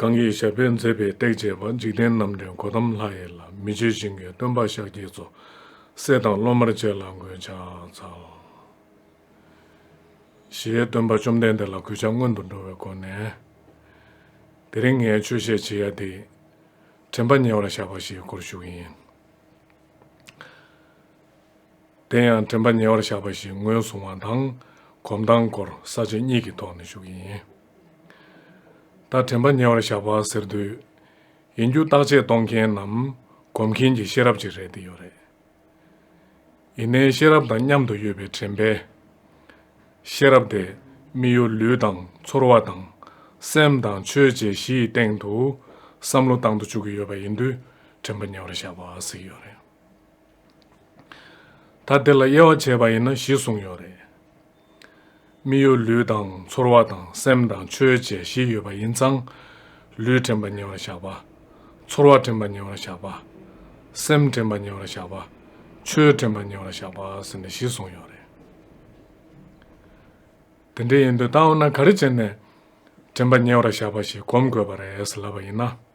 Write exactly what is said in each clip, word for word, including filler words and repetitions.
གང་གིས་ཞབས་པད་མཛེས་པའི་སྟེགས་བྱེད་པ། འཇིག་རྟེན་རྣམ་འདྲེན་གོ་ཏམ་ལྷ་ཡི་བླ། མི་ཕྱེད་ཞིང་གི་སྟོན་པ་ཤཱཀྱའི་གཙོ། སྲས་དང་སློབ་མར་བཅས་ལ་མགོན་ཕྱག་འཚལ། ཞེས་སྟོན་པ་བཅོམ་ལྡན་འདས་ལ་གུས་ཕྱག་སྔོན་དུ་འགྲོ་བའི་སྒོ་ནས། དེ་རིང་ངས་ཆོས་བཤད་བྱེད་ཡ་དེ། དྲན་པ་ཉེ་བར་བཞག་པ་ཞེས་སྐོར་ཞུ་གི་ཡིན། དེ་ཡང་དྲན་པ་ཉེ་བར་བཞག་པ་ཞེས་ངོས་བཟུང་བ་དང་གོམ་སྟངས་སྐོར་ས་བཅད་གཉིས་ཀྱི་ཐོག་ནས་ཞུ་གི་ཡིན། ད་དྲན་པ་ཉེ་བར་བཞག་པ་ཟེར་དུས། ཡིན་རྒྱུ་བརྟག་དཔྱད་གཏོང་མཁན་ནམ་སྒོམ་མཁན་གྱི་ཤེས་རབ་ཅིག་རེད་བསྡད་ཡོད་རེད། ཡིན་ནའི་ཤེས་རབ་དང་མཉམ་དུ་ཡོད་པའི་དྲན་པས། ཤེས་རབ་དེ་དམིགས་ཡུལ་ལུས་དང་ཚོར་བ་དང་སེམས་དང་ཆོས་བཅས་བཞི་ཡི་སྟེང་དུ་བསམ་བློ་བཏང་དུ་བཅུག་གི་ཡོད་པ་ཡིན་དུས་དྲན་པ་ཉེ་བར་བཞག་པ་ཟེར་གྱི་ཡོད་རེད། ད་དེ་ལ་དབྱེ་བ་བྱས་པ་ཡིན་ན་བཞི་གསུངས་ཡོད་རེད། དམིགས་ཡུལ་ལུས་དང་ཚོར་བ་དང་སེམས་དང་ཆོས་བཅས་བཞི་ཡོད་པ་ཡིན་ཙང་། ལུས་དྲན་པ་ཉེ་བར་བཞག་པ། ཚོར་བ་དྲན་པ་ཉེ་བར་བཞག་པ། སེམས་དྲན་པ་ཉེ་བར་བཞག་པ། ཆོས་དྲན་པ་ཉེ་བར་བཞག་པ་ཟེར་ནས་བཞི་གསུངས་ཡོད་རེད། དེ་འདྲ་ཡིན་དུས་ད་འོ་ན་ག་རེ་བྱས་ནས་དྲན་པ་ཉེ་བར་བཞག་པ་ཞིག་སྒོམ་དགོས་པ་རེད་ཟེར་ལབ་པ་ཡིན་ན།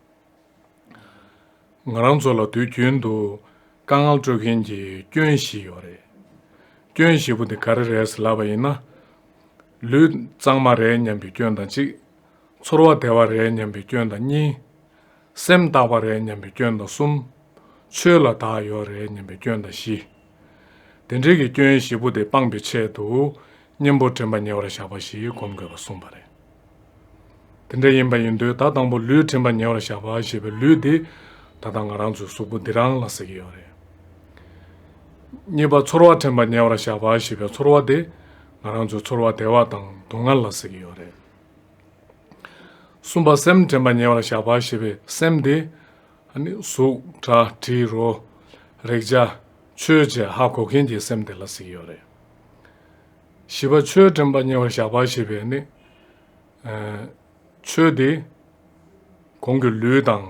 ང་རང་ཚོ་ལ་དུས་རྒྱུན་དུ་དཀའ་ངལ་སྤྲོད་མཁན་གྱི་སྐྱོན་བཞི་ཡོད་རེད། སྐྱོན་བཞི་པོ་དེ་ག་རེ་རེད་ཟེར་ལབ་པ་ཡིན་ན། ལུས་གཙང་མ་རེད་སྙམ་པའི་སྐྱོན་དང་གཅིག་ཚོར་བ་བདེ་བ་རེད་སྙམ་པའི་སྐྱོན་དང་གཉིས། སེམས་རྟག་པ་རེད་སྙམ་པའི་སྐྱོན་དང་གསུམ། ཆོས་ལ་བདག་ཡོད་རེད་སྙམ་པའི་སྐྱོན་དང་བཞི། དེ་འདྲའི་གི་སྐྱོན་བཞི་པོ་དེ་སྤངས་པའི་ཆེད་དུ་གཉེན་པོ་དྲན་པ་ཉེ་བར་བཞག་པ་ཞིག་སྒོམ་དགོས་པ་གསུངས་པ་རེད། དེ་འདྲ་ཡིན་པ་ཡིན་དུས་ད་དང་པོ་ལུས་དྲན་པ་ཉེ་བར་བཞག་པ་ཞེས་པའི་ལུས་དེ་ད་ལྟ་ང་རང་ཚོའི་གཟུགས་པོ་འདི་རང་ལ་ཟེར་གྱི་ཡོད་རེད། གཉིས་པ་ཚོར་བ་དྲན་པ་ཉེ་བར་བཞག་པ་ཞེས་པའི་ཚོར་བ་དེ་ང་རང་ཚོའི་ཚོར་བ་བདེ་བ་དང་སྡུག་བསྔལ་ལ་ཟེར་གྱི་ཡོད་རེད། གསུམ་པ་སེམས་དྲན་པ་ཉེ་བར་བཞག་པ་ཞེས་པའི་སེམས་དེ། ཨ་ནི་གཟུགས་སྒྲ་དྲི་རོ། རེག་བྱ། ཆོས་བཅས་ཧ་གོ་མཁན་གྱི་སེམས་དེ་ལ་ཟེར་གྱི་ཡོད་རེད། བཞི་པ་ཆོས་དྲན་པ་ཉེ་བར་བཞག་པ་ཞེས་པས་ནི། ཨ། ཆོས་དེ། གོང་གི་ལུས་དང་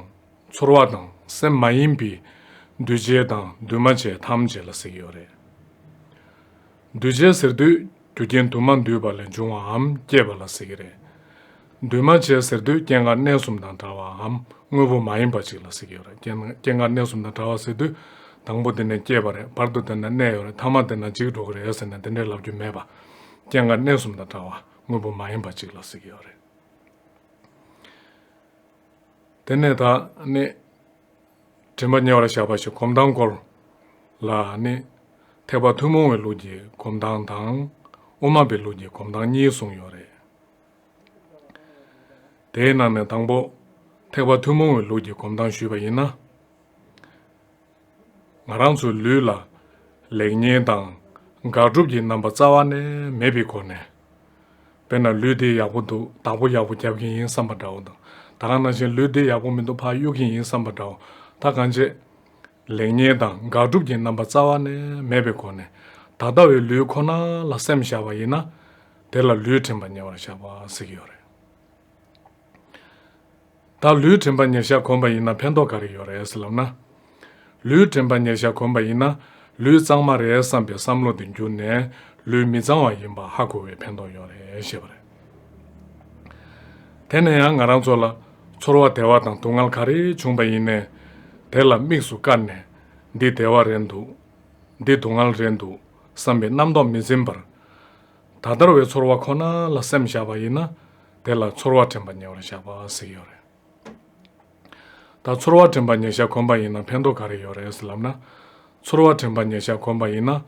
ཚོར་བ་དང་སེམས་མ་ཡིན་པའི་འདུས་བྱས་དང་འདུས་མ་བྱས་ཐམས་ཅད་ལ་ཟེར་གྱི་ཡོད་རེད། འདུས་བྱས་ཟེར་དུས་རྒྱུ་རྐྱེན་དུ་མ་འདུས་པ་ལས་བྱུང་བའམ་སྐྱེས་པ་ལ་ཟེར་གྱི་རེད། འདུས་མ་བྱས་ཟེར་དུས་སྐྱེ་འགག་གནས་གསུམ་དང་བྲལ་བའམ་དངོས་པོ་མ་ཡིན་པ་ཅིག་ལ་ཟེར་གྱི་ཡོད་རེད། སྐྱེ་སྐྱེ་འགག་གནས་གསུམ་དང་བྲལ་བ་ཟེར་དུས་དང་པོ་དེ་ནས་སྐྱེས་པ་རེད། བར་དུ་དེ་ནས་གནས་ཡོད་རེད། ཐ་མ་དེ་ན་འཇིག་འགྲོ་གི་རེད་ཟེར་ནས་དེ་འདྲའི་ལབ་རྒྱུ་མེད་པ། སྐྱེ་འགག་གནས་གསུམ་དང་བྲལ་བ་དངོས་པོ་མ་ཡིན་པ་ཅིག་ལ་ཟེར་གྱི་ཡོད་རེད། དེ་ནས་ད་ནི། དྲན་པ་ཉེ་བར་བཞག་པ་ཞིག་གོམས་དང་སྐོར་ལ་ནི། ཐེག་པ་ཐུན་མོང་བའི་ལུགས་ཀྱི་གོམས་དང་དང་། དབུ་མ་པའི་ལུགས་ཀྱི་གོམས་དང་གཉིས་གསུངས་ཡོད་རེད། དེའི་ནང་ནས་དང་པོ། ཐེག་པ་ཐུན་མོང་བའི་ལུགས་ཀྱི་གོམས་དང་ཞུས་པ་ཡིན་ན། ང་རང་ཚོའི་ལུས་ལ་ལེགས་ཉེས་དང་དགག་སྒྲུབ་ཀྱི་རྣམ་པ་རྩ་བ་ནས་མེད་པའི་སྒོ་ནས། དཔེར་ན་ལུས་འདི་ཡག་པོ་འདུག་བདག་པོ་ཡག་པོ་རྒྱབ་ཀྱི་ཡིན་བསམ་པ་འདྲ་བོ་དང་། ད་ག་ནང་བཞིན་ལུས་འདི་ཡག་པོ་མི་འདུག་ཕར་གཡུག་གི་ཡིན་བསམ་པ་འདྲ་བོ། ད་གང་བྱེད། ལེགས་ཉེས་དང་དགག་སྒྲུབ་ཀྱི་རྣམ་པ་རྩ་བ་ནས་མེད་པའི་སྒོ་ནས་ད་ལྟ་བའི་ལུས་ཁོ་ན་ལ་སེམས་བཞག་པ་ཡིན་ན། དེ་ལ་ལུས་དྲན་པ་ཉེ་བར་བཞག་པ་ཟེར་གྱི་ཡོད་རེད། ད་ལུས་དྲན་པ་ཉེར་བཞག་གོམས་པ་ཡིན་ན་ཕན་ཐོགས་ག་རེ་ཡོད་རེད་ཟེར་ལབ་ན། ལུས་དྲན་པ་ཉེར་བཞག་གོམས་པ་ཡིན་ན། ལུས་གཙང་མ་རེད་བསམ་པའི་བསམ་བློ་དེ་འགྱུར་ནས་ལུས་མི་གཙང་བ་ཡིན་པ་ཧ་གོ་བའི་ཕན་ཐོགས་ཡོད་རེད་ཞེས་པ་རེད། དེ་ནས་ཡང་ང་རང་ཚོ་ལ་ཚོར་བ་བདེ་བ་དང་སྡུག་བསྔལ་ག་རེ་བྱུང་པ་ཡིན་ནའི། དེ་ལ་དམིགས་སུ་བཀར་ནས། འདི་བདེ་བ་རེད་འདུག་འདི་སྡུག་བསྔལ་རེད་འདུག་བསམ་པའི་རྣམ་རྟོག་མི་འཛིན་པར། ད་ལྟར་བའི་ཚོར་བ་ཁོ་ན་ལ་སེམས་བཞག་པ་ཡིན་ན། དེ་ལ་ཚོར་བ་དྲན་པ་ཉེ་བར་བཞག་པ་ཟེར་གྱི་ཡོད་རེད། ད་ཚོར་བ་དྲན་པ་ཉེར་བཞག་གོམས་པ་ཡིན་ན་ཕན་ཐོགས་ག་རེ་ཡོད་རེད་ཟེར་ལབ་ན། ཚོར་བ་དྲན་པ་ཉེར་བཞག་གོམས་པ་ཡིན་ན།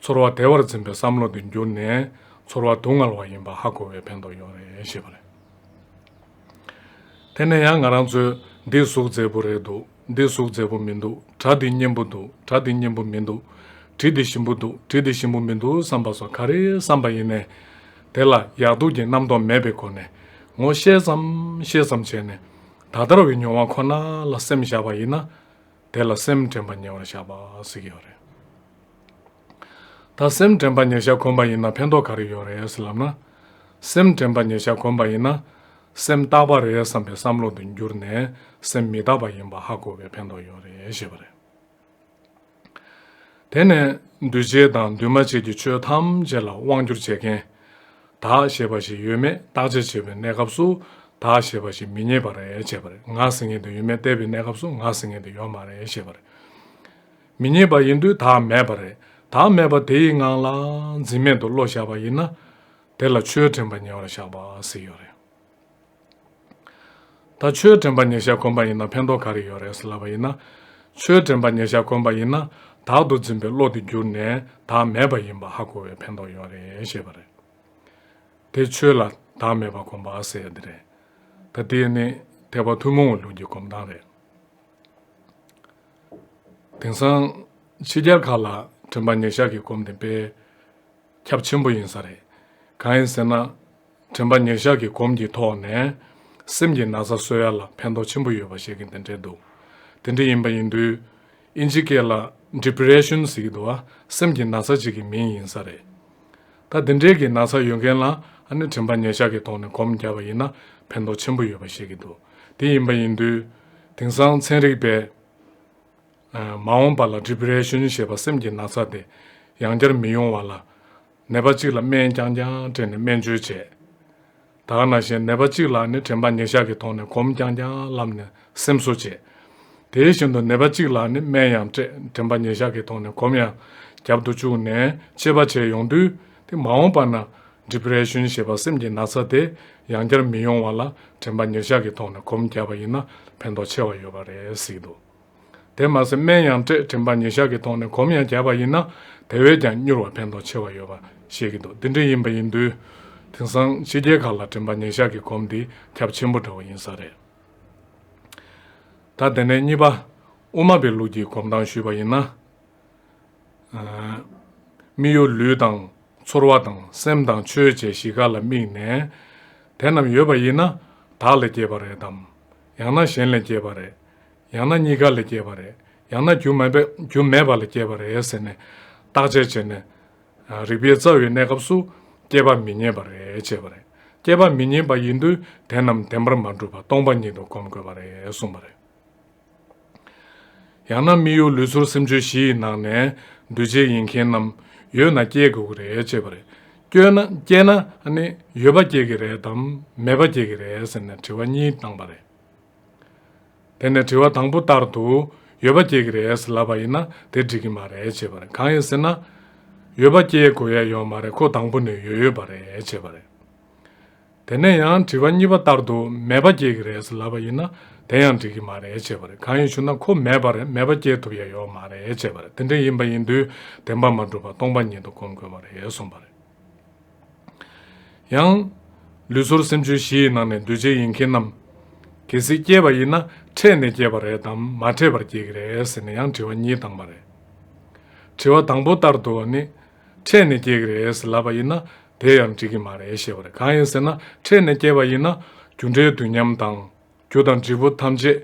ཚོར་བ་བདེ་བར་འཛིན་པའི་བསམ་བློ་དེ་འགྱུར་ནས་ཚོར་བ་སྡུག་བསྔལ་བ་ཡིན་པ་ཧ་གོ་བའི་ཕན་ཐོགས་ཡོད་རེད་ཞེས་པ་རེད། དེ་ནས་ཡང་ང་རང་ཚོས་འདི་གཟུགས་མཛེས་པོ་རེད་འདུག་འདི་གཟུགས་མཛེས་པོ་མི་འདུག་སྒྲ་འདི་སྙན་པོ་འདུག་སྒྲ་འདི་སྙན་པོ་མི་འདུག་དྲི་འདི་ཞིམ་པོ་འདུག་དྲི་འདི་ཞིམ་པོ་མི་འདུག་བསམ་པ་སོགས་ག་རེ་བསམ་པ་ཡིན་ནའི། དེ་ལ་ཡག་སྡུག་གི་རྣམ་རྟོག་མེད་པའི་སྒོ་ནས་ངོ་ཤེས་ཙམ་ཤེས་ཙམ་བྱས་ནས། ད་ལྟར་བའི་མྱོང་བ་ཁོ་ན་ལ་སེམས་བཞག་པ་ཡིན་ན། དེ་ལ་སེམས་དྲན་པ་ཉེ་བར་བཞག་པ་ཟེར་གྱི་ཡོད་རེད། ད་སེམས་དྲན་པ་ཉེར་བཞག་གོམས་པ་ཡིན་ན་ཕན་ཐོགས་ག་རེ་ཡོད་རེད་ཟེར་ལབ་ན། སེམས་དྲན་པ་ཉེར་བཞག་གོམས་པ་ཡིན་ན། སེམས་རྟག་པ་རེད་བསམ་པའི་བསམ་བློ་དེ་འགྱུར་ནས་སེམས་མི་རྟག་པ་ཡིན་པ་ཧ་གོ་བའི་ཕན་ཐོགས་ཡོད་རེད་ཞེས་པ་རེད། དེ་ནས་འདུས་བྱས་དང་འདུས་མ་བྱས་ཀྱི་ཆོས་ཐམས་ཅད་ལ་དབང་བསྒྱུར་བྱེད་མཁན། བདག་ཞེས་པ་ཞིག་ཡོད་མེད་བརྟག་དཔྱད་བྱེད་པའི་གནས་སྐབས་སུ། བདག་ཞེས་པ་ཞིག་མི་རྙེད་པ་རེད་ཅེས་པ་རེད། ང་ཟེར་མཁན་དེ་ཡོད་མེད་བལྟས་པའི་གནས་སྐབས་སུ་ང་ཟེར་མཁན་དེ་ཡོད་མ་རེད་ཅེས་པ་རེད། མི་རྙེད་པ་ཡིན་དུས་བདག་མེད་པ་རེད། བདག་མེད་པ་དེ་ཡི་ངང་ལ་འཛིན་མེད་དུ་བློ་བཞག་པ་ཡིན་ན། དེ་ལ་ཆོས་དྲན་པ་ཉེ་བར་བཞག་པ་ཟེར་ཡོད་རེད། ད་ཆོས་དྲན་པ་ཉེར་བཞག་གོམས་པ་ཡིན་ན་ཕན་ཐོགས་ག་རེ་ཡོད་རེད་ཟེར་ལབ་པ་ཡིན་ན། ཆོས་དྲན་པ་ཉེར་བཞག་གོམས་པ་ཡིན་ན། བདག་ཏུ་འཛིན་པའི་བློ་དེ་བསྒྱུར་ནས་བདག་མེད་པ་ཡིན་པ་ཧ་གོ་བའི་ཕན་ཐོགས་ཡོད་རེད་ཞེས་པ་རེད། དེ་ཆོས་ལ་བདག་མེད་པ་གོམས་པ་ཟེར་ཡ་དེ་རེད། ད་དེ་ནི་ཐེག་པ་ཐུན་མོང་བའི་ལུགས་ཀྱི་གོམས་སྟངས་རེད། དེང་སང་ཕྱི་རྒྱལ་ཁག་ལ་དྲན་པ་ཉེར་བཞག་གི་གོམས་དེ་དཔེ་ཁྱབ་ཆེན་པོ་ཡིན་ས་རེད། གང་ཡིན་ཟེར་ན། དྲན་པ་ཉེར་བཞག་གི་གོམས་ཀྱི་ཐོག་ནས་སེམས་ཀྱི་ན་ཚ་གསོ་ཡ་ལ་ཕན་ཐོགས་ཆེན་པོ་ཡོད་པ་བཤད་མཁན་དེ་འདྲས་འདུག་དེ་འདྲ་ཡིན་པ་ཡིན་དུས། ཨིན་ཇི་སྐད་ལ་depression་ཟེར་གྱི་འདུག་བ། སེམས་ཀྱི་ན་ཚ་ཅིག་གི་མིང་ཡིན་ས་རེད། ད་དེ་འདྲའི་གི་ན་ཚ་ཡོད་མཁན་ལ་ཨ་ནི་དྲན་པ་ཉེར་བཞག་གི་ཐོག་ནས་གོམས་བརྒྱབ་པ་ཡིན་ན་ཕན་ཐོགས་ཆེན་པོ་ཡོད་པ་བཤད་ཀྱི་འདུག་དེ་ཡིན་པ་ཡིན་དུས། དེང་སང་ཚན་རིག་པས། ཨ། མ་འོངས་པ་ལ་depression་ཞེས་པ་སེམས་ཀྱི་ན་ཚ་དེ་ཡང་བསྐྱར་མི་ཡོང་བ་ལ། ནད་པ་གཅིག་ལ་སྨན་རྐྱང་རྐྱང་སྤྲད་ནས་སྨན་བཅོས་བྱས། ད་ག་ནང་བཞིན་ནད་པ་གཅིག་ལ་ནི་དྲན་པ་ཉེར་བཞག་གི་ཐོག་ནས་གོམས་རྐྱང་རྐྱང་བསླབས་ནས་སེམས་གསོ་བྱས། དེ་བཞིན་དུ་ནད་པ་གཅིག་ལ་ནི་སྨན་ཡང་སྤྲད། དྲན་པ་ཉེར་བཞག་གི་ཐོག་ནས་གོམས་ཡང་རྒྱབ་ཏུ་བཅུག་ནས་དཔྱད་པ་བྱས་ཡོང་དུས། དེ་མ་འོངས་པ་ན་depression་ཞེས་པ་སེམས་ཀྱི་ན་ཚ་དེ་ཡང་བསྐྱར་མི་ཡོང་བ་ལ་དྲན་པ་ཉེར་བཞག་གི་ཐོག་ནས་གོམས་བརྒྱབ་པ་ཡིན་ན་ཕན་ཐོགས་ཆེ་བ་ཡོད་པ་རེད་ཟེར་གྱི་འདུག་དེ་མ་ཟད་སྨན་ཡང་སྤྲད། དྲན་པ་ཉེར་བཞག་གི་ཐོག་ནས་གོམས་ཡང་བརྒྱབ་པ་ཡིན་ན་དེ་བས་ཀྱང་མྱུར་བ་ཕན་ཐོགས་ཆེ་བ་ཡོད་པ་བཤད་ཀྱི་འདུག་དེ་འདྲ་ཡིན་པ་ཡིན་དུས། དེང་སང་ཕྱི་རྒྱལ་ཁག་ལ་དྲན་པ་ཉེར་བཞག་གི་གོམས་འདི་ཁྱབ་ཆེན་པོ་འདྲ་བོ་ཡིན་ས་རེད། ད་དེ་ནས་གཉིས་པ། དབུ་མ་པའི་ལུགས་ཀྱི་གོམས་སྟངས་ཞུས་པ་ཡིན་ན། ཨ། མི་གཡོ་ལུས་དང་ཚོར་བ་དང་སེམས་དང་ཆོས་བཅས་བཞི་ཀ་ལ་དམིགས་ནས། དེ་རྣམས་ཡོད་པ་ཡིན་ན་བདག་ལས་སྐྱེས་པ་རེད་དམ། ཡང་ན་གཞན་ལས་སྐྱེས་པ་རེད། ཡང་ན་གཉིས་ཀ་ལས་སྐྱེས་པ་རེད། ཡང་ན་རྒྱུ་མེད་པ། རྒྱུ་མེད་པ་ལས་སྐྱེས་པ་རེད་ཟེར་ནས་བརྟག་དཔྱད་བྱས་ནས། ཨ། རིགས་པས་རྩ་བའི་གནས་སྐབས་སུ་སྐྱེས་པ་མི་རྙེད་པ་རེད་ཅེས་པ་རེད། སྐྱེས་པ་མི་རྙེད་པ་ཡིན་དུས་དེ་རྣམས་བདེན་པར་མ་གྲུབ་པ་སྟོང་པ་ཉིད་དུ་གོམས་དགོས་པ་རེད་གསུངས་པ་རེད། ཡང་ན་མི་གཡོ་ལུས་ཚོར་སེམས་ཆོས་བཞི་ཡི་ནང་ནས་འདུས་བྱས་ཡིན་མཁན་རྣམས་ཡོད་ན་སྐྱེ་དགོས་ཀྱི་རེད་ཅེས་པ་རེད། སྐྱོན་ན་སྐྱེས་ན་ཨ་ནི་ཡོད་པ་སྐྱེ་གི་རེད་དམ་མེད་པ་སྐྱེ་གི་རེད་ཟེར་ནས་དྲི་བ་གཉིས་བཏང་པ་རེད། དེ་ནས་དྲི་བ་དང་པོ་ལྟར་དུ་ཡོད་པ་སྐྱེ་གི་རེད་ཟེར་ལབ་པ་ཡིན་ན་དེ་འགྲིག་གི་མ་རེད་ཅེས་པ་རེད། གང་ཡིན་ཟེར་ན། ཡོད་པ་སྐྱེ་དགོས་ཡ་ཡོད་མ་རེད། ཁོ་དང་པོ་ནས་ཡོད་ཡོད་པ་རེད་ཅེས་པ་རེད། དེ་ནས་ཡང་དྲི་བ་གཉིས་པ་ལྟར་དུ་མེད་པ་སྐྱེ་གི་རེད་ཟེར་ལབ་པ་ཡིན་ན་དེ་ཡང་འགྲིག་གི་མ་རེད་ཅེས་པ་རེད། གང་ཡིན་ཞུ་ན་ཁོ་མེད་པ་རེད། མེད་པ་སྐྱེ་ཐུབ་ཡ་ཡོད་མ་རེད་ཅེས་པ་རེད། དེ་འདྲ་ཡིན་པ་ཡིན་དུས་བདེན་པ་མ་གྲུབ་པ་སྟོང་པ་ཉིད་དུ་གོམས་དགོས་པ་རེད་གསུངས་པ་རེད། ཡང་། ལུས་ཚོར་སེམས་ཆོས་བཞི་ཡི་ནང་ནས་འདུས་བྱས་ཡིན་མཁན་རྣམས། གལ་སྲིད་སྐྱེས་པ་ཡིན་ན་འཕྲད་ནས་སྐྱེས་པ་རེད་དམ་མ་འཕྲད་པར་སྐྱེ་གི་རེད་ཟེར་ནས་ཡང་དྲི་བ་གཉིས་བཏང་པ་རེད། དྲི་བ་དང་པོ་ལྟར་དུ་ནི། འཕྲད་ནས་སྐྱེ་གི་རེད་ཟེར་ལབ་པ་ཡིན་ན་དེ་ཡང་འགྲིག་གི་མ་རེད་ཞེས་པ་རེད། གང་ཡིན་ཟེར་ན་འཕྲད་ནས་སྐྱེས་པ་ཡིན་ན་རྒྱུ་འབྲས་དུས་མཉམ་དང་། རྒྱུ་དང་འབྲས་བུ་ཐམས་ཅད་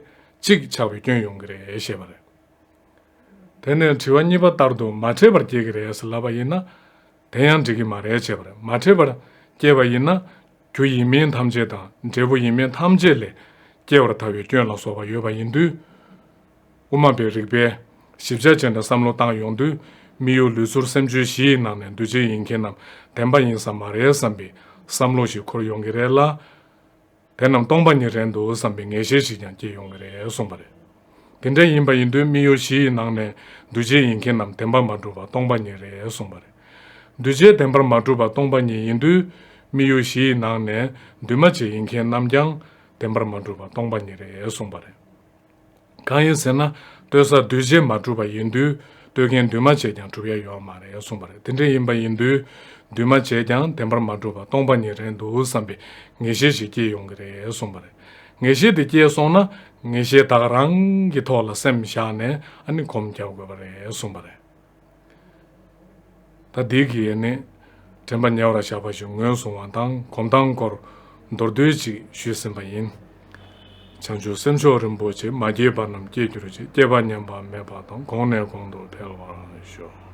གཅིག་ཆགས་པའི་སྐྱོན་ཡོང་གི་རེད་ཞེས་པ་རེད། དེ་ནས་དྲི་བ་གཉིས་པ་ལྟར་དུ་མ་འཕྲད་པར་སྐྱེ་གི་རེད་ཟེར་ལབ་པ་ཡིན་ན། དེ་ཡང་འགྲིག་གི་མ་རེད་ཅེས་པ་རེད། མ་འཕྲད་པར་སྐྱེས་པ་ཡིན་ན། རྒྱུ་ཡིན་མིན་ཐམས་ཅད་དང་འབྲས་བུ་ཡིན་མིན་ཐམས་ཅད་ལས་སྐྱེ་བར་ཐལ་བའི་སྐྱོན་ལ་སོགས་པ་ཡོད་པ་ཡིན་དུས། དབུ་མ་པའི་རིགས་པས་ཞིབ་ཆ་བྱས་ནས་བསམ་བློ་བཏང་ཡོང་དུས་མི་གཡོ་ལུས་ཚོར་སེམས་ཆོས་བཞི་ཡི་ནང་ནས་འདུས་བྱས་ཡིན་མཁན་རྣམས་བདེན་པ་ཡིན་ས་མ་རེད་བསམ་པའི་བསམ་བློ་ཞིག་འཁོར་ཡོང་གི་རེད་ལ། དེ་རྣམས་སྟོང་པ་ཉིད་རེད་འདུག་བསམ་པའི་ངེས་ཤེས་ཤིག་ཀྱང་སྐྱེ་ཡོང་གི་རེད་གསུངས་པ་རེད། དེ་འདྲ་ཡིན་པ་ཡིན་དུས་མི་གཡོ་བཞི་ཡི་ནང་ནས་འདུས་བྱས་ཡིན་མཁན་རྣམས་བདེན་པར་མ་གྲུབ་པ་སྟོང་པ་ཉིད་རེད་གསུངས་པ་རེད། འདུས་བྱས་བདེན་པར་མ་གྲུབ་པ་སྟོང་པ་ཉིད་ཡིན་དུས་མི་གཡོ་བཞི་ཡི་ནང་ནས་འདུས་མ་བྱས་ཡིན་མཁན་རྣམས་ཀྱང་བདེན་པར་མ་གྲུབ་པ་སྟོང་པ་ཉིད་རེད་གསུངས་པ་རེད། གང་ཡིན་ཟེར་ན། ལྟོས་ས་འདུས་བྱས་མ་གྲུབ་པ་ཡིན་དུས་ལྟོས་མཁན་འདུས་མ་བྱས་ཀྱང་གྲུབ་ཡ་ཡོད་མ་རེད་གསུངས་པ་རེད། དེ་འདྲ་ཡིན་པ་ཡིན་དུས་འདུས་མ་བྱས་ཀྱང་བདེན་པར་མ་གྲུབ་པ་སྟོང་པ་ཉིད་རེད་འདུག་བསམ་པའི་ངེས་ཤེས་ཤིག་སྐྱེ་ཡོང་གི་རེད་གསུངས་པ་རེད། ངེས་ཤེས་དེ་སྐྱེས་སོང་ན་ངེས་ཤེས་ད་ག་རང་གི་ཐོག་ལ་སེམས་བཞག་ནས་ཨ་ནི་གོམས་རྒྱག་དགོས་པ་རེད་གསུངས་པ་རེད། ད་འདི་གིས་ནི་དྲན་པ་ཉེ་བར་བཞག་པ་ཞིག་ངོས་བཟུང་བ་དང་གོམས་སྟངས་སྐོར་མདོར་བསྡུས་ཅིག་ཞུས་ཟིན་པ་ཡིན། བྱང་ཆུབ་སེམས་མཆོག་རིན་པོ་ཆེ། མ་སྐྱེས་པ་རྣམས་སྐྱེ་གྱུར་ཅིག། སྐྱེས་པ་ཉམས་པ་མེད་པ་དང་། གོང་ནས་གོང་དུ་འཕེལ་བར་ཤོག།